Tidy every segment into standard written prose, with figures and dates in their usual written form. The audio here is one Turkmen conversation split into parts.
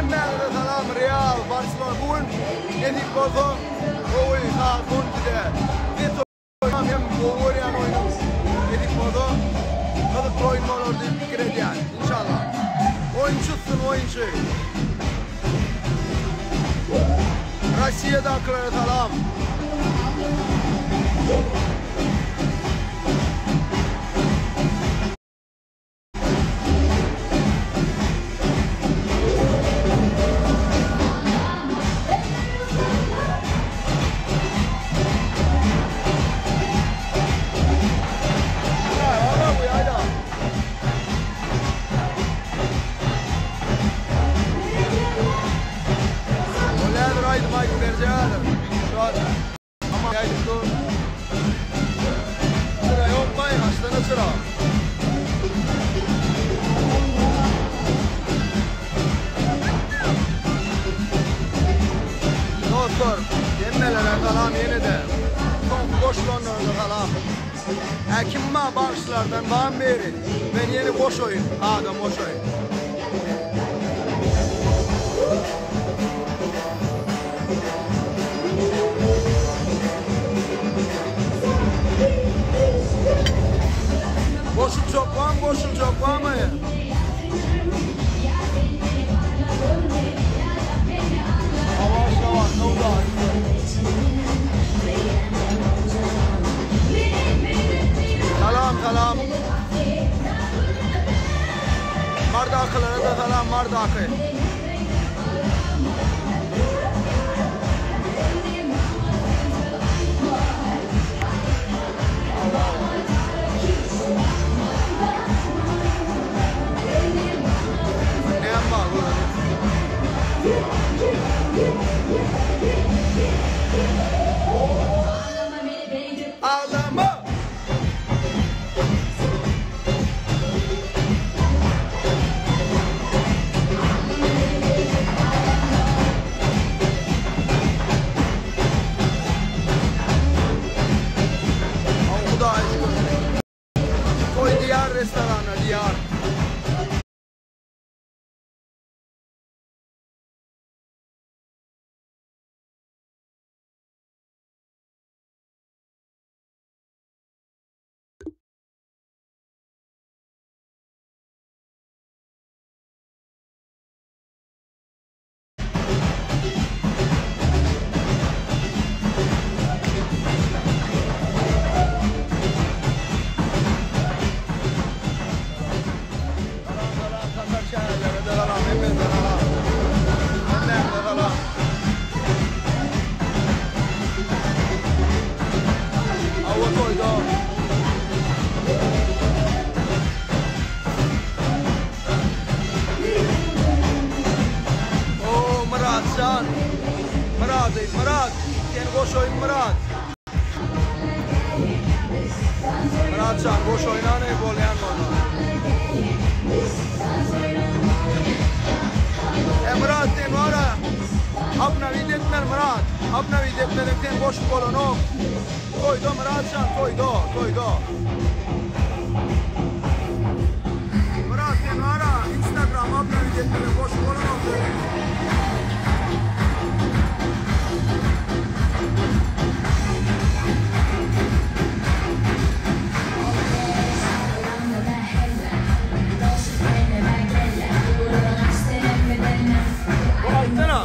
Hemmäňize salam Real, Barselona bu gün nesip bolsa gowy saat 12-de bet oýun hem gowy görýän oýnum nesip bolsa gyzykly oýun bolar diýip pikir edýän inşallah. Oýunçy utsun oýunçy. Rossiýadakylara salam. Bolýadyr aýdym aýdyp berjek Şu an Ama aýdyp dur. Çyra ýokmaý, açsana çyra. Dostlar, hemmelere salam ýene-de. Soňky goşulanlara-da salam. Hä kim bar bagşylardan barmy biri? Men ýene goşaýyn, adam goşaýyn. Goşuljak barmy, goşuljak barmy? Salam salam. Mardakylara da salam Mardaky. Ağlama! Hudaýa şükür. Toý Diýar restorana Diýar. Salam salam Tatar şäherlere de salam hemmenize salam. Hemmäňize salam. Hawa toýda. Oo Myratjan. Myrat, Myrat. Seni goşaýyn Myrat. Myratjan goşaýyn hany bolýan bolsa. E Myrat sen wara obnowit etmeli Myrat. Obnowit etmeseň sen goşup bolanok. Toýda Myratjan toýda, toýda. Myrat sen wara Instagram obnowit etmeseň goşup bolanok seni. Aýtsana.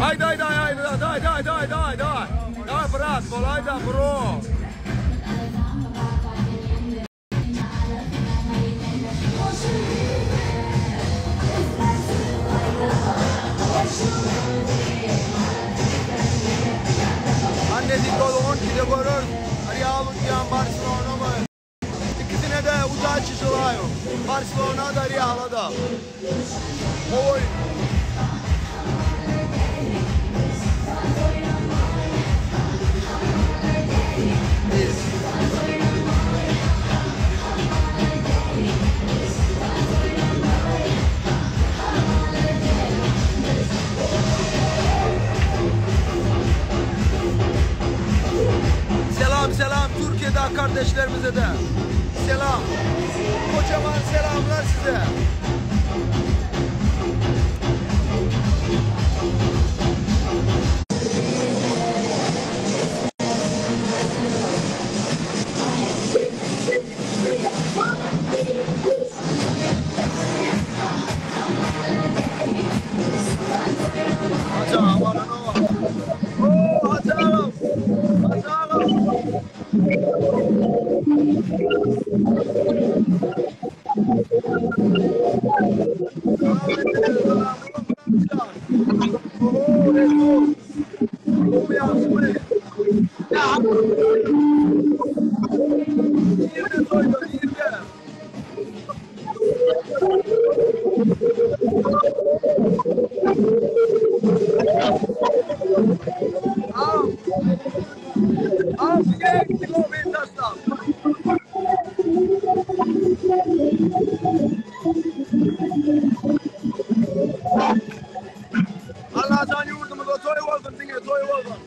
Aýt aýt aýt aýt aýt aýt aýt aýt aýt. Daway brat bolaýda bro. Annesi dolu 12'de görür. Real utýan Barselona mı? Ikisine de udaçi želaýu. Barselona da Reala da. Gowy. Selam selam Türkiye'de kardeşlerimize de. Selam. Kocaman selamlar size. Oho, Resul. Gowy ýagşymy? Nirde toýda, nirde? Am. Am, diňe kilo men taşlap. Allajan ýurdumyzda toý bolsun diňe toý bolsun.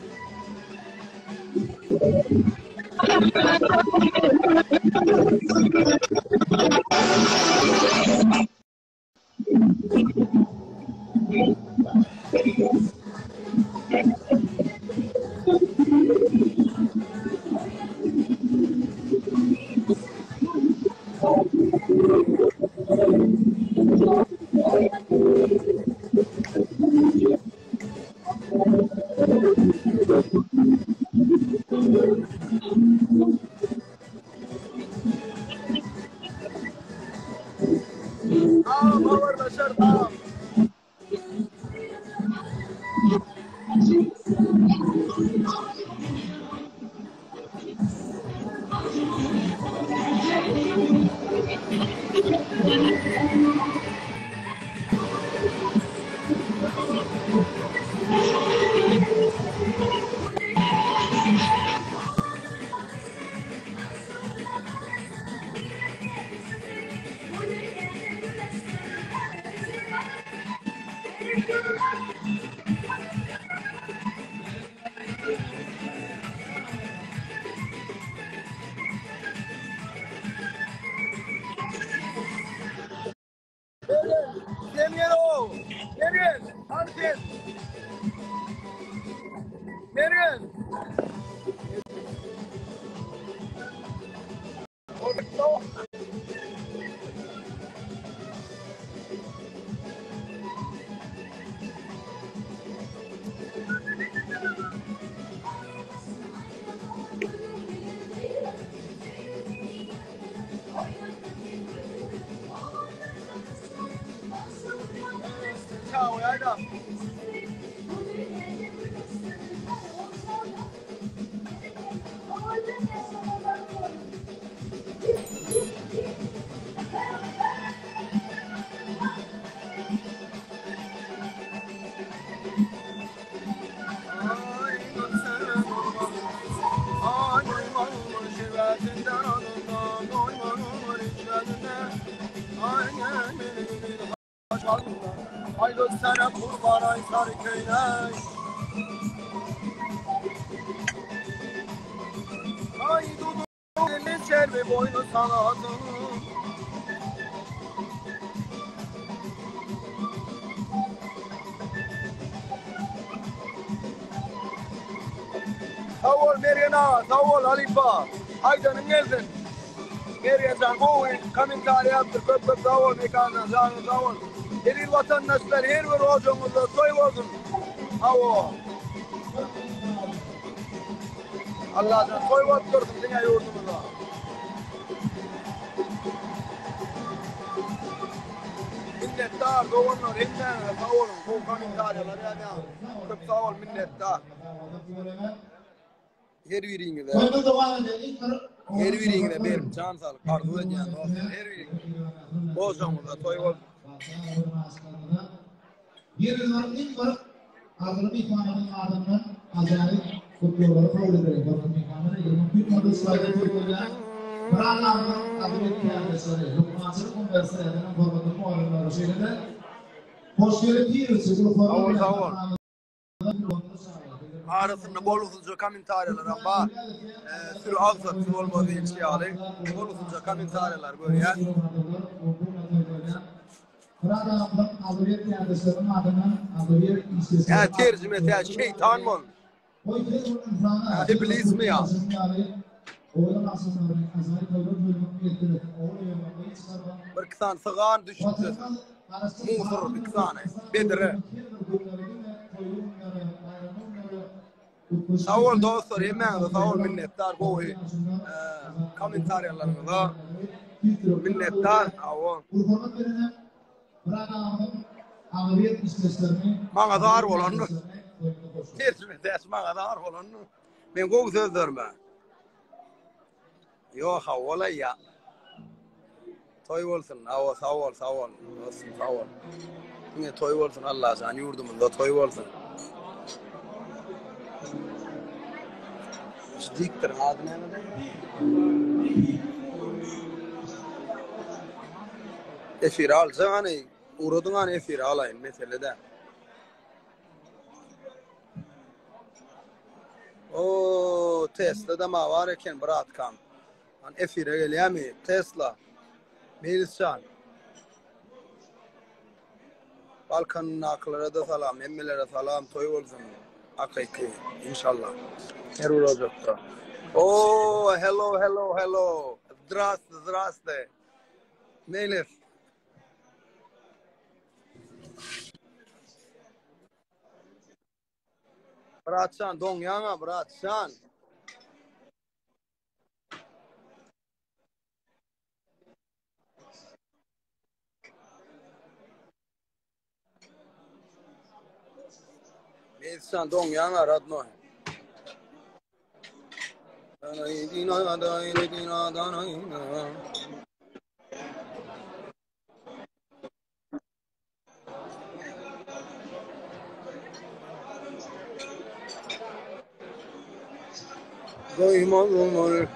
Agam habarlaşarys agam. Mergen o. Mergen. Hany sen. Mergen. Çaw, ýaýda. Ay sana kurban ay sarı köyney. Ay dudu elin çervi boynu saladım. Sag bol Mergen aga, sag bol halypa. Aýdanyň gelsin. Mergen jan gowy kommentariý ýazypdyr. Köp köp sag bol Mekanjan janyň sag bol. Eziz watandaşlar her bir ojagyňyzda toý bolsun. Hawa. Allajan toý bolup dursun diňe ýurdumyzda. Minnetdar doganlar hemmäňize sag boluň. Gowy kommentariýalar ýazýaňyz. Köp sag bol minnetdar. Her biriňize Her biriňize berk jan saglyk arzuw edýän dostlar her biriňize. Ojagyňyzda toý bolsun. Bir ýyl iň bir arzyly myhmanymyzyň adyndan ajaýyp gutlaglary kabul edeliň. Hormatly myhmanlar, eger mümkin bolsa slaýda görkezilýän Myrat aganyň gadyrly kärdeşleri, lukmançylyk uniwersitetiniň hormatly mugallymlary, şeýle-de Hoşgeli Pirowiçi uly hormat bilen Sag bol. Arasynda bolgusyzja kommentariýalaram bar. Sürü agzatsyz bolmaz diýilişi ýaly, bolgusyzja kommentariýalar görýän. Ä terjime tä şeýtan bol. Iblismi ýa? Bir iki sany sygan düşüpdir. Musur iki sany. Bedre. Sag bol dostlar, hemmäňize sag bol, minnetdar gowy kommentariýalaryňyza. Minnetdar, hawa. Agzybir işdeşlerini Maňa zar bolandyr. Terjime däş maňa zar bolandyr. Men gowy sözlerime. Ýok, hawa ýa. Toý bolsun. Hawa, sag bol, sag bol. Dostum, sag bol. Diňe toý bolsun Allajan ýurdumyzda toý bolsun. Şu diktoryň ady näme? Efir aljak hany, ugradyň hany efir alaýyn, mesele däl. O, Tesla da ma bar eken, bratkam. Han efire gelýärmi? Tesla. Meýlisjan. Balkandakylara da salam, hemmelere salam, toý bolsun. Hakyky, inşallah. Her bir ojakda. O, hello, hello, hello. Zdraste, zdraste. Meýlis. Bratjan, doňýaň-a, bratjan. Meýlisjan doňýaň-a, rodnoý. Doýmaz ömür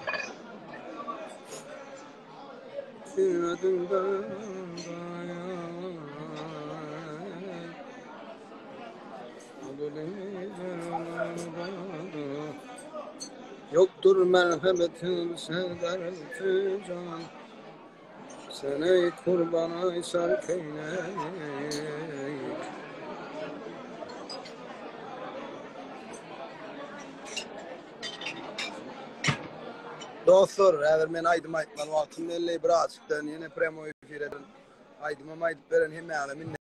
Yoktur merhametin sevdarı can Sen ey kurban ay sarkeyney. Dostlar, häzir men aýdym aýtmaly wagtym geldi. Birazjykdan ýene premo efir eden. Aýdymam aýdyp beren hemmäňize minnetdar.